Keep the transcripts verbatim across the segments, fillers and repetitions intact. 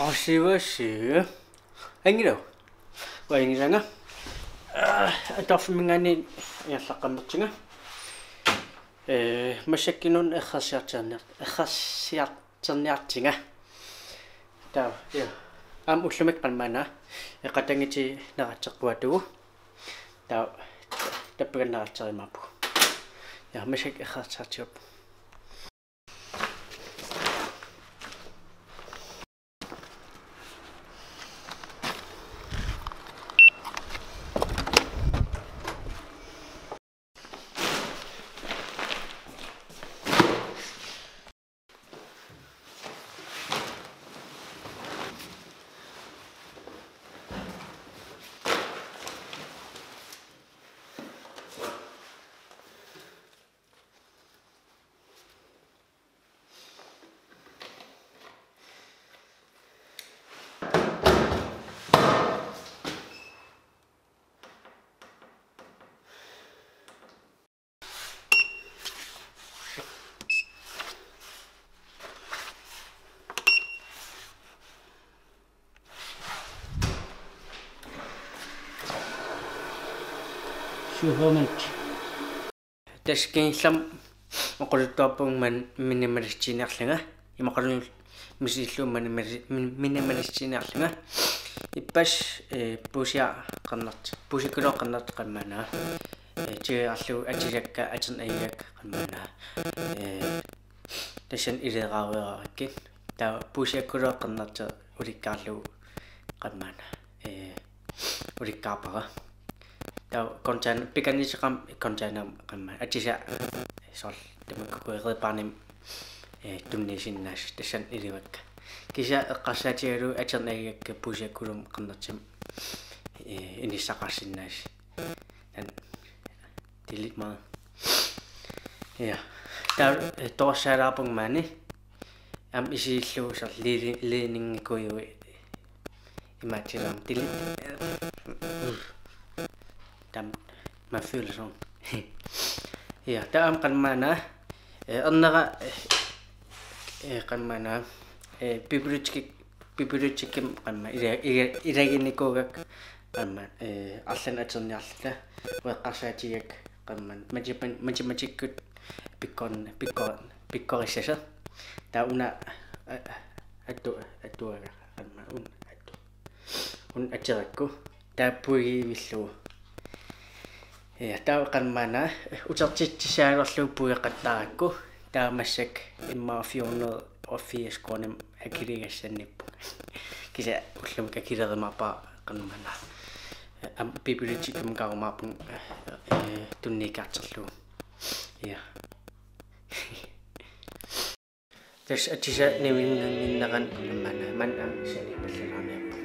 Asivasi. Angilu. Uangilaanga. Atorfimminngaanniit ingerlaqqammersunga. Ee, massakkut errarsiartiarniar-, errarsiartiarniartunga. Taava, ja. Aamma ullumikkut qammaana. Eqatanngiti neratseqquatugu. Taava, tappaganneratserimappu. Ja, massakkut errarsiartigu. Syvhundrede. Tassa kingullermik oqaluttuarpunga minimalistiniarlunga. Imaluunniit misiliillugu minimali-, min-, minimalistiniarlunga. Ippassaq, ee, puusiaq qernertoq, puusiakkulooq qernertoq qammaana. Ee, tigoriarlugu atisakka atorneq ajugakka qammaana. Ee, tassani ilioraarujorakkit. Taava puusiakkulooq qernertoq ulikkaarlugu qammaana. Ee, ulikkaarpara. Taava container, pikanniseqam container qamma. Atisat soorlu tamakku Red Barnimi, ee, tunniussinnaasoq tassani ilivakka. Kisianni eqqarsaatigalugu atorneq ajugakka puusiakkulooq qernertumik, ee, inissaqarsinnaasoq. Taanna delete maanna. Ja. Taava, ee, toorsaalaarpunga maani. Aamma isiillugu soorlu lili-, ledningikujuit imaattoq aamma delete. Taama, man føler sådan. Ja, taava aamma qammaana, ee, ernera, ee, qammaana, ee, biblioteki-, bibliotekimi qamma ila-, ila-, ilaginikuugakku qamma, ee, arlaannik atorniarluta uanga eqqarsaatigigakku qamma matema-, matematikkut pikkorin-, pikkor-, pikkorissasoq. Taava una a-, a-, atu-, atuagaq qamma una atu-, una atorakku taava puigivillugu. Ja, taava qammaana utertitsissagaluarlugu puigeqattaarakku. Taava massakkut immaqa fire hundrede og firs koruunimik akiligassanniippunga. Kisianni ullumi akilerimaarpara qammaana. Aamma bibliotekimukkarumaarpunga, ee, tunniukkaartorlugu. Ja. Tassa atisat nivinnannginnerani qammaana maanna aamma saniipallalaarniarpunga.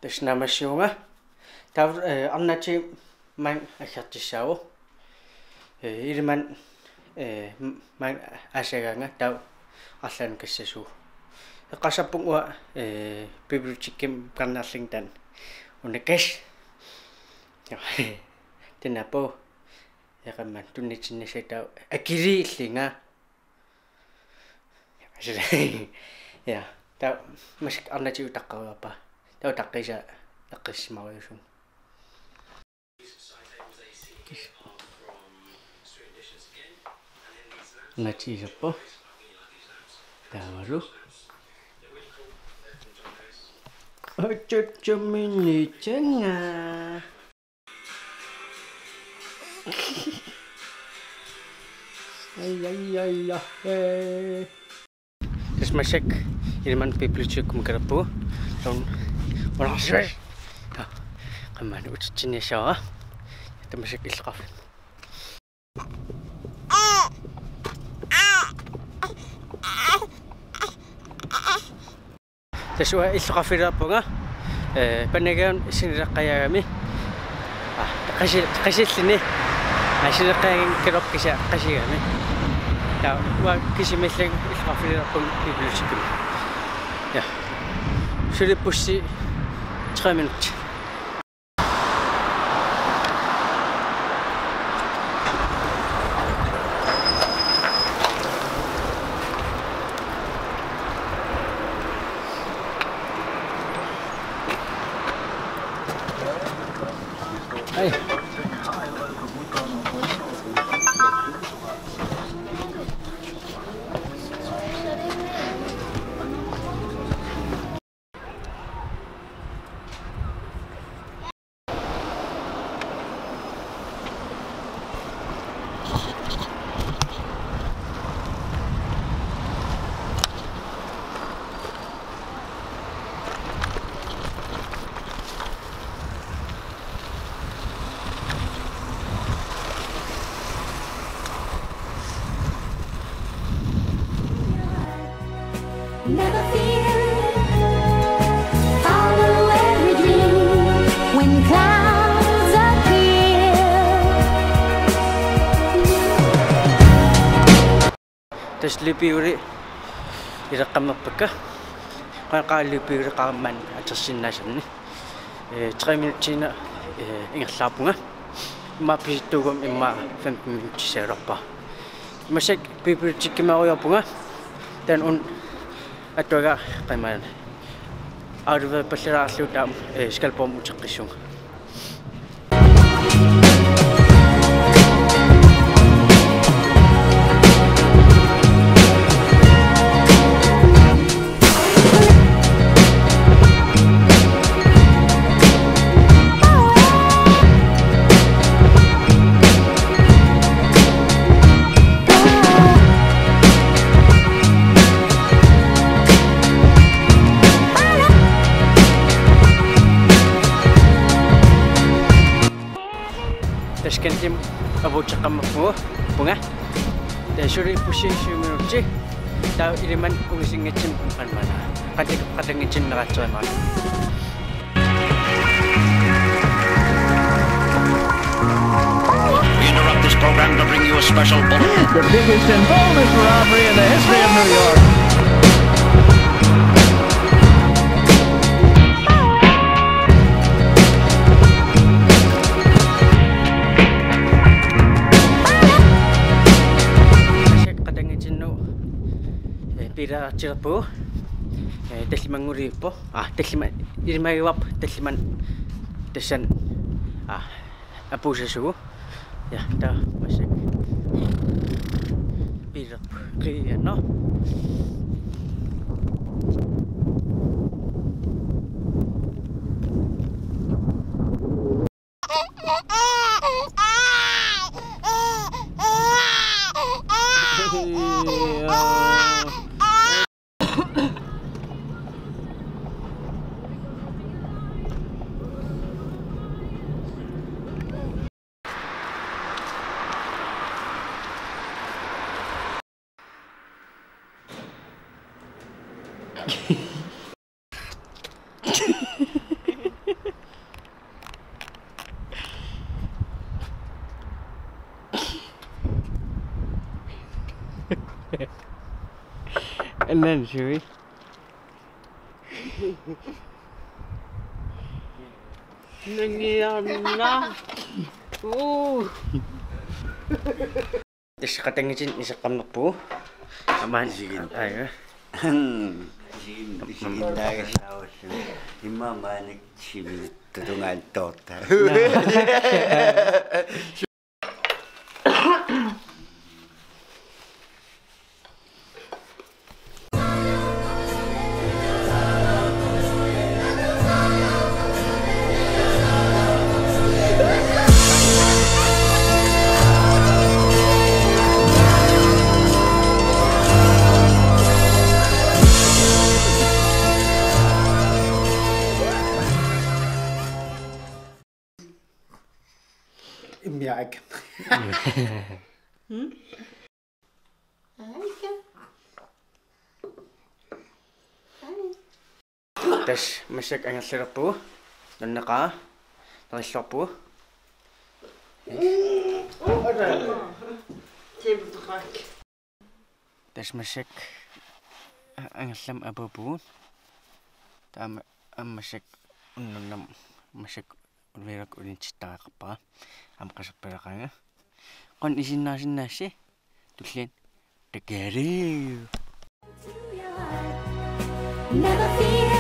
Tassa naammassivugut. Taava, ee, arnatigut maanga aggertussaavoq. Ee, ilimanni, ee, m-, maanga aasagaanga taava arlaannik kassasuuvoq. Eqqarsarpunga uanga, ee, bibliotekimi peqarniarlunga taanna. Una kas-. Taanna aappagu. Eqqaamani tunniussinnaassagatta akiliillunga. Ja, taava massakkut arnatigut utaqqerujoorpara. Taava utaqqiisaa eqqissisimarujuusunga. Natiisappo. Taavalu. Achuchumini changa. Ai, ai, ai, ai, ai. Tassa massakkut Ilimanni bibliotekikkut katerpugut. Taanna. Qamani utitsinniassavara. Taava massakkut illoqarfik. Tassa uanga illoqarfiliorpunga, eh, Panagaanut sinileqqajaagami. Ah, qasi-, qasilluni. Ah, sinileqqajaagami, kisianni qasigaanni. Taava uanga kisimiillunga illoqarfiliorpunga bibliotekimi. Ja. Suli bussi tre minut. Hej. Never fear, follow every dream when clouds appear. Tassa løbehjuli ileqqammerpakka. Qaa løbehjuli qaammat atorsinnaasanni. Eh, tre minutsiinnaq, eh, ingerlaarpunga. Immaqa pisittuugami immaqa femten minutsissaagaluarpara. Massakkut bibliotekimaarujoorpunga. Taanna una atuagaq qamani. Afleverippallalaarlugu taama, eh, Skalborgimut uteqqissuunga. Tassa kantimut apuutseqqammerpugut, -punga. Taava suli bussi syv minutsi. Taava Ilimanni ungasinngitsumik qanmana. Qantik qatanngutinneqartarmat. We interrupt this program to bring you a special bulletin. The biggest and boldest robbery in the history of New York. Qatanngutinneq, eh, piilaartilerpugut, eh, tallimannguliuppoq. Ah, tallima-, ilimagivarput tallimanik tassani, ah, apuussasugut. Ja, taava massakkut piilerpugut. Qiianno. And then, should we? Nangiarna. Uu. Tassa qatanngutinneq iseqqammerpugut. Aamma. Isigin. Aajuna. Isigin, isigintaagassaarassi. Immaqa maannakkut sivisup tutungaanut toortaa. Naa. Hmm? Aika. Hi. Tassa massakkut angerlalerpugut. Nunaqaaq. Nerilluarpugut. Table to crack. Tassa massakkut angerlamut apuuppugut. Taava aamma massakkut unnunnut massakkut uliveerak unittittariaqarpara. Aamma qasarpalaqaanga. Qanoq isinnaasinnaassava? Tulliani takariu. Never feel